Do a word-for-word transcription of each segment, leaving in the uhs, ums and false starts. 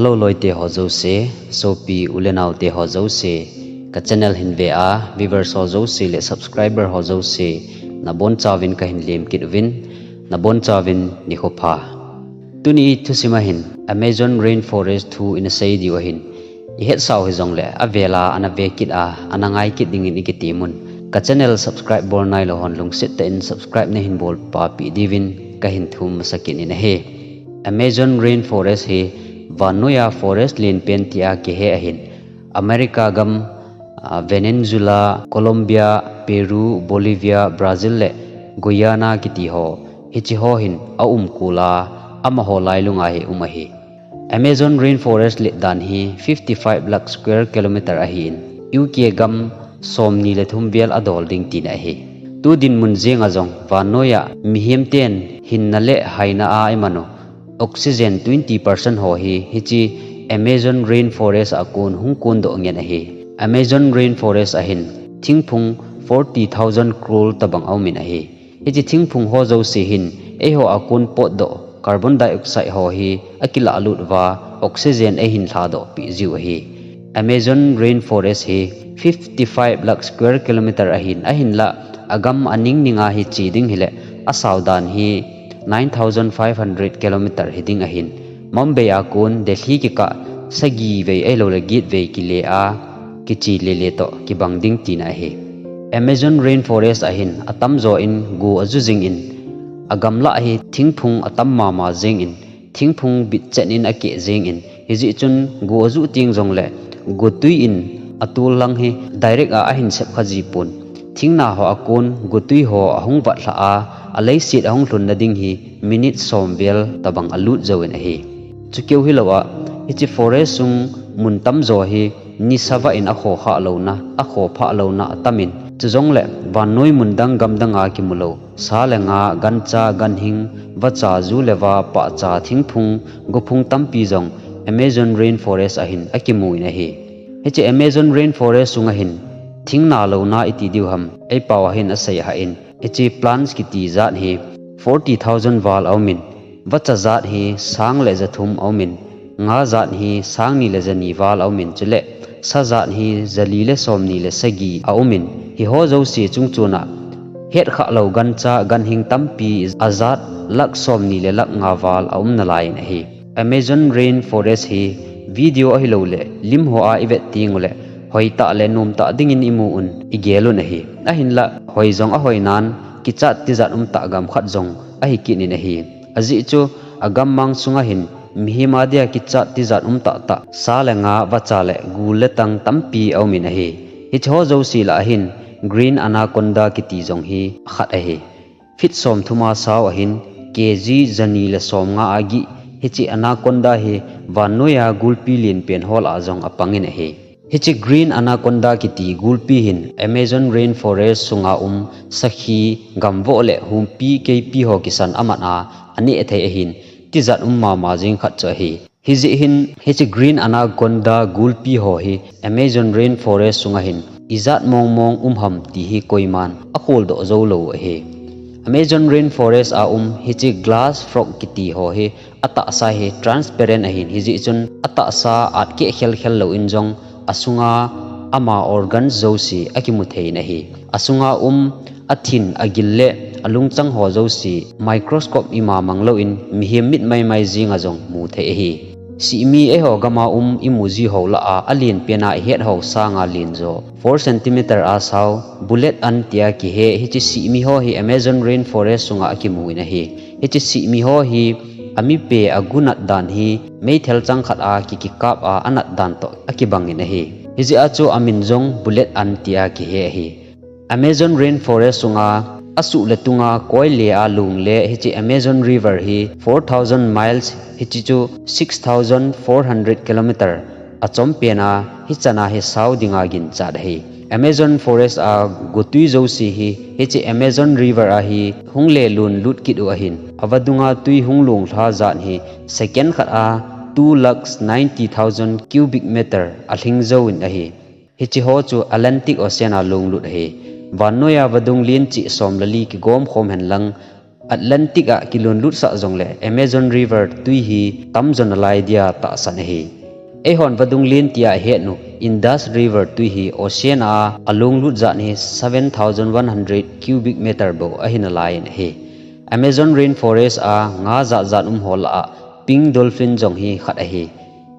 Hello loite ho jouse, sopi u le naote ho jouse, ka channel hin ve a viewers ho jouse le subscriber ho jouse, nabonchauvin kahin lemkit uvin, nabonchauvin nikho pha. Tuni thusim a hin Amazon rainforest thu ina sei diu ahin, ihetsau hijongle avel a ana ve kit a, ana ngai kit dingin ikitimun. Ka channel subscribe bol nailou hon lungset tah in subscribe nahin bolpeh diuvin kahin thum masa kit in ahi. Amazon rainforest hi vannoiya forest lenpen tia kihe ahin, America gam, Venezuela, Colombia, Peru, Bolivia, Brazil le Guyana kiti ho, hiche ho hin aumkol a, amaho lailunga hi um ahi. Amazon rainforest letdan hi fifty five lakh square kilometer ahin, U K gam somni le thum vel adol ding tina ahi. Tu dinmun jenga jong vannoiya mihem ten hinna le haina a imanu oxygen twenty percent ho hi hiche Amazon rainforest a kon hung kondoh ngen ahi. Amazon rainforest a hin thingphung forty thousand crore tobang aumin ahi. Hiche thingphung ho jouse hin eiho a kon potdoh carbon dioxide ho hi akilahlut uva oxygen eihin lhadoh peh jiu ahi. Amazon rainforest hi fifty five lakh square kilometer ahin, ahinlah agam aning ninga hi che ding hile asao dan hi nine thousand five hundred kilometer hiding ahin, Mumbai a kon Delhi kikah sagi vei ahiloule get vei kile a kiche lele toh kibang ding tina ahi. Amazon rainforest a hin atamjo in go aju jingin, agamlah hi thingphung atam mama jengin, thingphung bitchet in akeh jengin, hijeh chun go aju teng jongle gotwi in atol lang hi direct a ahin sepkha jipon. Thingna ho a kon gotwi ho ahung vatlhah a, aleiset ahung lhunna ding hi minute som vel tobang alut jouvin ahi. Chukeu hilou a, hiche forest sung mun tamjo hi nisa vah in akhokhah louna, akhophah louna atamin, chujongle vannoi mun dang gamdang a kimulou sa le nga, gancha, ganhing, vacha, ju le va, pahcha, thingphung, gophung tampi jong Amazon rainforest a hin akimun ahi. Hiche Amazon rainforest sunga hin thingna louna iti diu ham, eipao a hin asei hah in, hiche plants kiti jat hi forty thousand val aumin, vacha jat hi sang le jathum aumin, nga jat hi sangni le jani val aumin, chule sa jat hi jali le somni le sagi aumin, hiho jouse chungchona hetkhah lou gancha ganhing tampi ajat lakh somni le lakh nga val aum nalaiyin ahi. Amazon rainforest hi video ahiloule lim ho a ivet tengule hoitah le nomtah dingin imu un, igel un ahi. Ahinlah hoi jong ahoinan kichat tijat umtah gam khat jong ahi kit in ahi. Ajeh chu agammang sunga hin mihem a dia kichat tijat umtah tah sa le nga, vacha le gul le tang tampi aumin ahi. Hicheho jouse lah a hin Green Anaconda kiti jong hi akhat ahi. Feet somthum a sao ahin, kg jani le somnga agih, hiche anaconda hi vannoiya gulpi lenpen ho lah a jong apangin ahi. Hiche Green Anaconda kiti gulpi hin Amazon rainforest sunga um sakhi, gamvoh le humpi keipi ho kisan amat a aneh thei ahin, tijat um mama jeng khat chu ahi. Hijeh hin hiche Green Anaconda gulpi ho hi Amazon rainforest sunga hin ijat mongmong um ham ti hi koiman akholdoh joulou u ahi. Amazon rainforest a um hiche glass frog kiti ho hi atahsa hi transparent ahin, hijeh chun atahsa atkeh khelkhel louvin jong asunga ama organs jouse akimu thei in ahi. Asunga um athin, agil le alungchang ho jouse microscope ima mang louvin mihem mit maimai jenga jong mu thei ahi. Sihmi eiho gama um imu ji ho lah a alenpen a ihet ho sanga len jo four centimeter a sao bullet ant tia kihe hiche sihmi ho hi Amazon rainforest sunga akimu in ahi. Hiche sihmi ho hi amipe agu nat dan hi meithal chang khat a kikikap a anat dan toh akibangin ahi. Hijeh a chu amin jong bullet ant tia kihe ahi. Amazon rainforest sunga asuh le tunga koile a lung le hiche Amazon river hi four thousand miles, hiche chu six thousand four hundred kilometer achompen a, hichana hi sao dinga ginchat ahi. Amazon forest a gotwi jouse hi hiche Amazon river a hi hung lelun lut kit u ahin, avadunga twi hung lunglha jat hi second khat a two lakhs ninety thousand cubic meter alhing jouvin ahi. Hicheho chu Atlantic Ocean a lunglut ahi. Vannoiya vadung len cheh som le li kigom khom henlang Atlantic a kilunlut sah jongle Amazon River tui hi tamjo nalai dia tahsan ahi. Eihon vadung len tia ihet u Indus River tui hi ocean a alunglut jat hi seven thousand one hundred cubic meter bou ahi nalai in ahi. Amazon rainforest a nga jat jat um ho lah a pink dolphin jong hi khat ahi.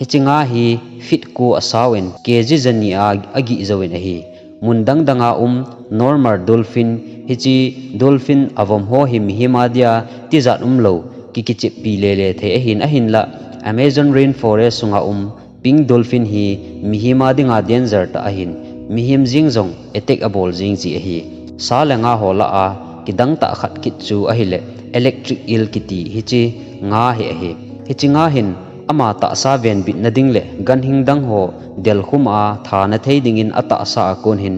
Hiche nga hi feet ko asao in K G jani a agih jou in ahi. Mun dang dang a um normal dolphin, hiche dolphin avom ho hi mihem a dia tijat umlou, ki kicheppi lele thei ahin, ahinlah Amazon rainforest sunga um pink dolphin hi mihem a dinga danger tah ahin, mihem jeng jong attack abol jeng ji ahi. Sa le nga ho lah a kidang tah khat kit chu ahile electric eel kiti hiche nga hi ahi. Hiche nga hin ama tahsa venbitna ding le ganhing dang ho delkhum a thana thei dingin atahsa a kon hin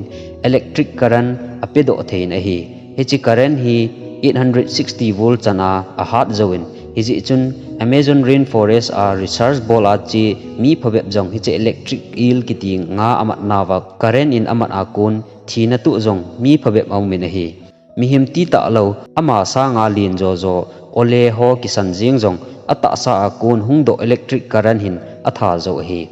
electric current apedoh thei in ahi. Hiche current hi eight hundred sixty volt chan a ahat jou in, hijeh chun Amazon rainforest a research bol a che mi phabep jong hiche electric eel kiti nga amat nauva current in amat a kon thina tuh jong mi phabep aum in ahi. Mihem ti tah lou, ama sanga len jo jo, ole ho kisan jeng jong, atahsa a kon hungdoh electric current hin atha jou ahi.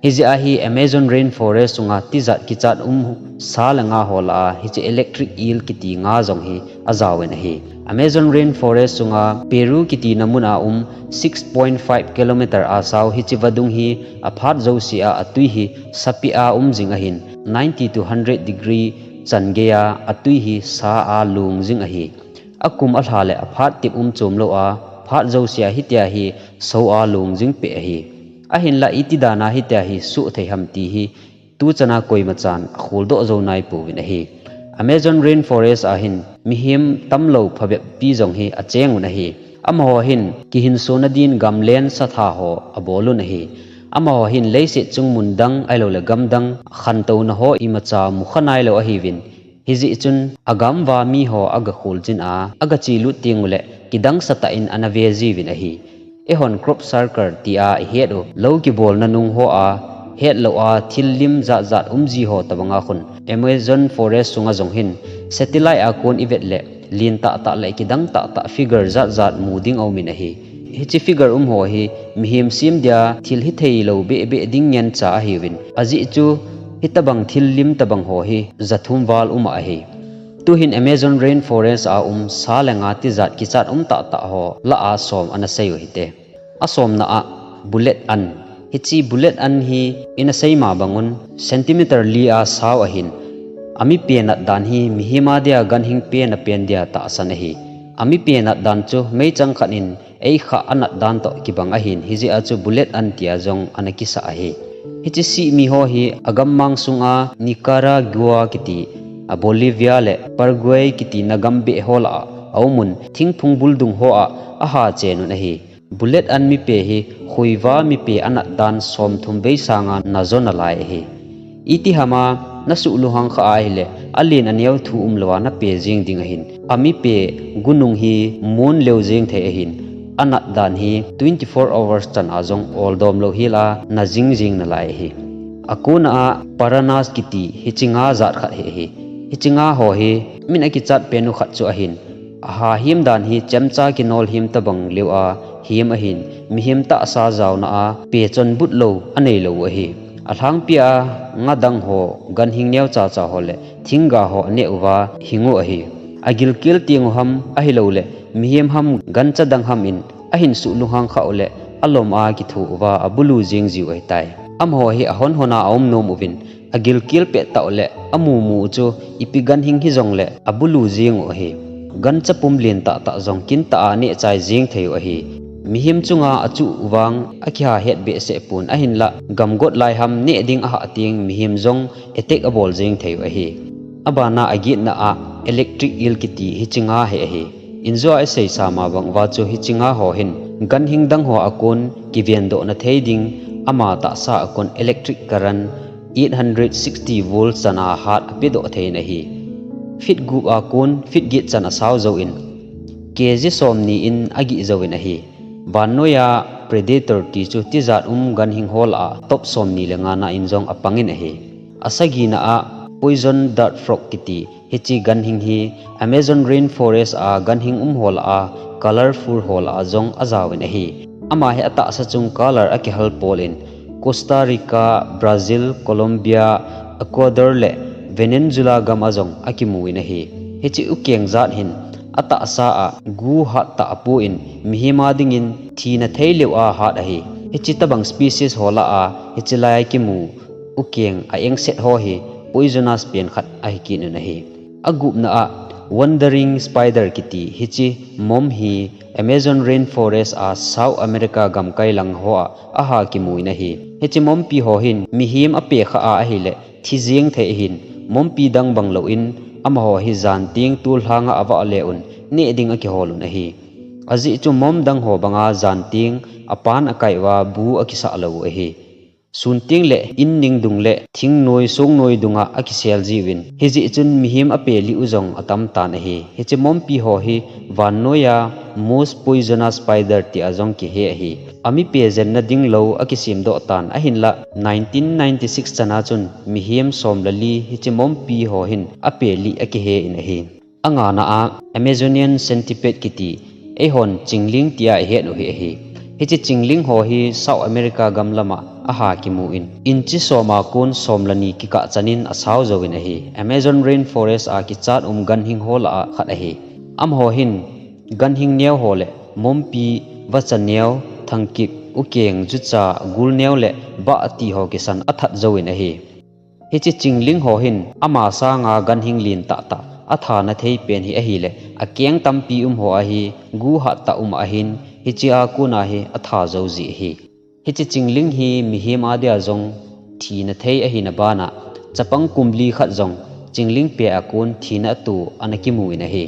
Hijeh a hi Amazon rainforest sunga tijat kichat um sa le nga ho lah a hiche electric eel kiti nga jong hi ajao in ahi. Amazon rainforest sunga Peru kiti na mun a um six point five kilometer a sao hiche vadung hi aphat jouse a atui hi sapi a um jing ahin, ninety to hundred degree chan gei a atui hi sa a lung jing ahi. Akum alha le aphat tip um chom lou a, phat jouse a hitia hi so a lung jing peh ahi. Ahinlah iti dan a hitia hi suh thei ham ti hi tuchan a koima chan akholdoh jou nai pouvin ahi. Amazon rainforest a hin mihem tamlou phabep pi jong hi acheng un ahi. Amaho hin kihinsona din gamlen satha ho abol un ahi. Amaho hin leiset chung mun dang ahilou le gam dang khantouna ho imacha mukha nailou ahiuvin, hijeh chun agam uva mi ho aga khol jin a, aga chelut teng u le kidang sa tah in ana ve jiuvin ahi. Eihon crop circle tia ihet u, lou kibolna nung ho a, hetlou a thil lim jat jat um ji ho tobang a khun Amazon forest sunga jong hin satellite a kon ivet le len tah tah le kidang tah tah figure jat jat mu ding aum in ahi. Hiche figure um ho hi mihem sem dia thil hithei lou beh beh ding ngen cha ahiuvin, ajeh chu hitobang thil lim tobang ho hi jathum val um ahi. Tuhin Amazon rainforest a um sa le nga tijat kichat um tah tah ho lah a som ana sei u hite. Asomna a bullet ant. Hiche bullet ant hi ina sei ma bang un centimeter li a sao ahin, ami pe nat dan hi mihem a dia ganhing pe na pen dia tahsan ahi. Ami pe nat dan chu meichang khat in eikhah anat dan toh kibang ahin, hijeh a chu bullet ant tia jong ana kisah ahi. Hiche sihmi ho hi agammang sunga Nicaragua kiti, a Bolivia le Paraguay kiti na gam beh ho lah a aum un, thingphung bul dung ho a aha chen un ahi. Bullet ant mipe hi khuiva mipe anat dan somthum vei sanga najo nalai ahi. Iti hama nasuh lunghang kha ahile, alen aneo thu umlou a nape jeng ding ahin. Ami pe gunung hi mun leo jeng thei ahin. Anat dan hi twenty-four hours chan a jong oldom lou hel a na jing jing nalai ahi. Akona a piranhas kiti hiche nga jat khat hi ahi. Hiche nga ho hi min akichat pen u khat chu ahin. Aha hem dan hi chemcha kinol hem tobang leo a hem ahin, mihem tahsa jaona a pechon but lou anei lou u ahi. Alhangpi a nga dang ho, ganhing neocha cha ho le thingga ho aneh uva hing u ahi. Agilkel teng u ham ahilou le mihem ham gancha dang ham in ahin suh lunghang kha u le alom a kitho uva abulu jeng jiu ahitai. Amaho hi ahon hon a aum nom uvin, agilkel pet tah u le amu mu u chu ipi ganhing hijong le abulu jeng u ahi. Gancha pum len tah tah jong kin tah a neh chai jeng thei u ahi. Mihem chunga achuh u vang akiha het behseh pon ahinlah gamgot lai ham neh ding ahah teng mihem jong attack abol jeng thei u ahi. Abana agetna a electric eel kiti hiche nga hi ahi. Injo a isei sa ma bang uva chu hiche nga ho hin ganhing dang ho a kon kivendoh na thei ding ama tahsa a kon electric current eight hundred sixty volt chan a hat apedoh thei in ahi. Feet gup a kon feet get chan asao jou in K G somni in agih jou in ahi. Vannoi a predator ti chu tijat um ganhing ho lah a top somni le nga na in jong apang in ahi. Asagina a Poison dart frog kiti hiche ganhing hi Amazon rainforest a ganhing um ho lah a, colorful ho lah a jong ajaovin ahi. Ama hi atahsa chung color akihal pol in Costa Rica, Brazil, Colombia, Ecuador le Venezuela gam a jong akimu in ahi. Hiche ukeng jat hin atahsa a gu hat tah apu in mihem a dingin thina thei leu a hat ahi. Hiche tabang species ho lah a hiche lai a kimu ukeng a engset ho hi poisonous pen khat ahi kit un ahi. Agupna a wandering spider kiti hiche mom hi Amazon rainforest a South America gamkai lang ho a aha kimu in ahi. Hiche mompi ho hin mihem ape kha a ahile thi jeng thei ahin, mompi dang bang lou in amaho hi jan teng tol lhang a avah le un neh ding akihol un ahi. Ajeh chu mom dang ho banga jan teng apan akai uva bu akisah lou u ahi. Sun teng le in ning dung le thingnoi songnoi dunga akisel jiuvin, hijeh chun mihem ape lih u jong atam tan ahi. Hiche mompi ho hi vannoiya most poisonous spider tia jong kihe ahi. Ami pe jenna ding lou akisem doh tan ahinlah, nineteen ninety-six chana chun mihem som le li hiche mompi ho hin ape lih akihe in ahi. Angana a Amazonian centipede kiti, eihon chingling tia ihet u hi ahi. Hiche chingling ho hi South America gam lama aha kimu in, inchi som a kon som le ni kikah chanin asao jouvin ahi. Amazon rainforest a kichat um ganhing ho lah a khat ahi. Amaho hin ganhing neo ho le mompi, vacha neo, thangkip, ukeng, jucha, gul neo le bah ti ho kisan athat jouvin ahi. Hiche chingling ho hin ama sanga ganhing lin tah tah athana thei pen hi ahile, akeng tampi um ho ahi, gu hat tah um ahin, hiche a kona hi atha jou ji ahi. Hiche chingling hi mihem a dia jong thina thei ahina bana, chapang kum li khat jong chingling pe a kon thina ato ana kimu in ahi.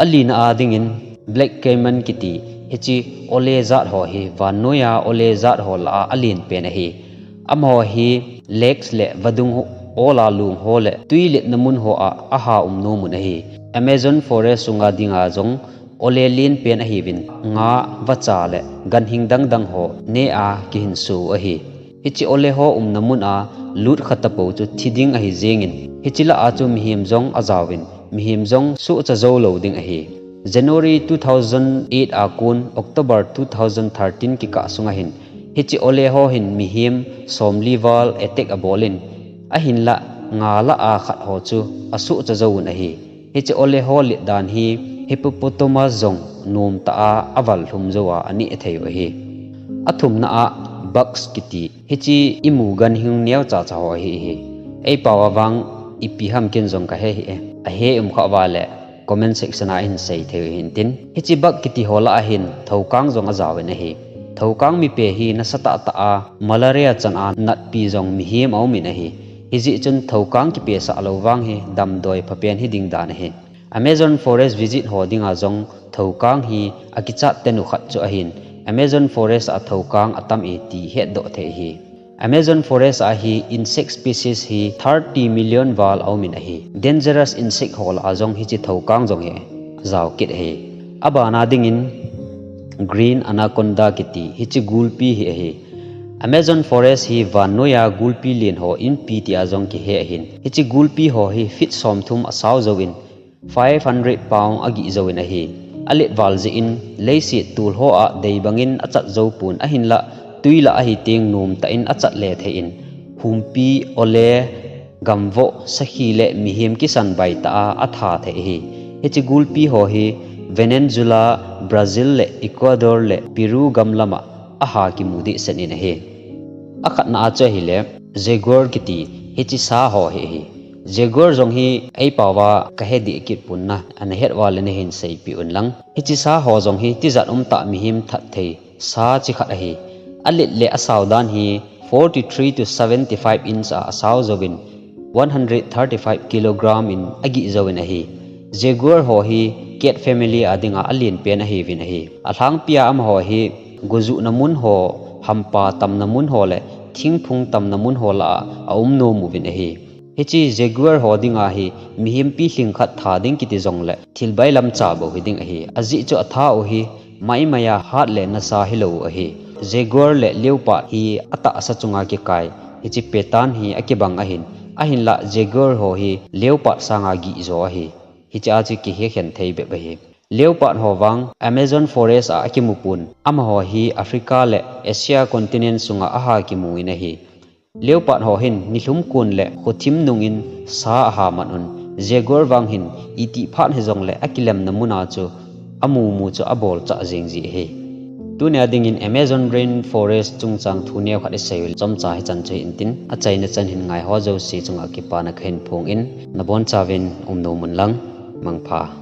Alina a dingin black caiman kiti hiche ole jat ho hi vannoiya ole jat ho lah a alen pen ahi. Amaho hi lakes le vadung ho, ola lung ho le tui letna mun ho a aha um nom un ahi. Amazon forest sunga dinga jong ole len pen ahiuvin, nga, vacha le ganhing dang dang ho neh a kihinso u ahi. Hiche ole ho umna mun a lut kha tapou chu thi ding ahi jengin, hiche lah a chu mihem jong ajaovin, mihem jong sohcha jou lou ding ahi. January two thousand eight a kon October two thousand thirteen kikah sunga hin, hiche ole ho hin mihem somli val attack abol in, ahinlah nga lah a khat ho chu asohcha jou un ahi. Hiche ole ho let dan hi hippopotamus jong nom tah a aval lhum jou a aneh thei u ahi. Athumna a bugs kiti, hiche imu ganhing neo cha cha ho ahi hi. Eipao a vang ipi ham ken jong kahe hih e. Ahe um kha uva le comment section a ihin sei thei u hintin. Hiche bug kiti ho lah a hin thoukang jong ajaovin ahi. Thoukang mipe hi nasa tah tah a malaria chan a natpi jong mihem aum in ahi. Hijeh chun thoukang kipesah lou vang hi damdoi phapen hi ding dan ahi. Amazon forest visit ho dinga jong thoukang hi akichat tenu khat chu ahin, Amazon forest a thoukang atam e ti hetdoh thei ahi. Amazon forest a hi insect species hi thirty million val aum in ahi. Dangerous insect ho lah a jong hiche thoukang jong hi ajao kit ahi. Abana dingin green anaconda kiti hiche gulpi hi ahi. Amazon forest hi vannoiya gulpi len ho inpi tia jong kihe ahin. Hiche gulpi ho hi feet somthum asao jouvin, five hundred pound agih jouvin ahi. Alet val jeh in leiset tol ho a dei bangin achat jou pon ahinlah, tui lah a hiteng nom tah in achat le thei in, humpi, ole, gamvoh, sakhi le mihem kisan baitah a atha thei ahi. Hiche gulpi ho hi Venezuela, Brazil le Ecuador le Peru gam lama aha kimu dehset in ahi. Akhatna a chu ahile jaguar kiti hiche sa ho hi ahi. Jaguar jong hi eipao va kahe deh kit pon na, ana het uva le nahin seipeh un lang. Hiche sa ho jong hi tijat umtah mihem that thei sa chi khat ahi. Alet le asao dan hi forty-three to seventy-five inch a asao jouvin, one hundred thirty-five kilogram in agih jouvin ahi. Jaguar ho hi cat family a dinga alen pen ahiuvin ahi. Alhangpia amaho hi gojuhna mun ho, hampa tamna mun ho le thingphung tamna mun ho lah a aum nom uvin ahi. Hiche jaguar ho dinga hi mihem pilhing khat tha ding kiti jongle thil bailam cha bou hiding ahi. Ajeh chu atha u hi maimai a hat le nasa hilou u ahi. Jaguar le leopard hi atahsa chunga kikai, hiche pattern hi akibang ahin, Ahinlah jaguar ho hi leopard sanga gihjo ahi. Hiche a chu kihekhen thei bep ahi. Leopard ho vang Amazon forest a akimupon, amaho hi Africa le Asia continent sunga aha kimun ahi. Leopard ho hin nilhum kon le khothim nungin sa aha man un, jaguar vang hin itih phat hijongle akilemna muna chu amumu chu abolchah jeng ji ahi. Tunia dingin Amazon rainforest chungchang thu neo khat isei u chomcha hichan chu hi intin, achaina chan hin ngaiho jouse chunga kipana kahin phongin, nabonchauvin umnom unlang, mangpha.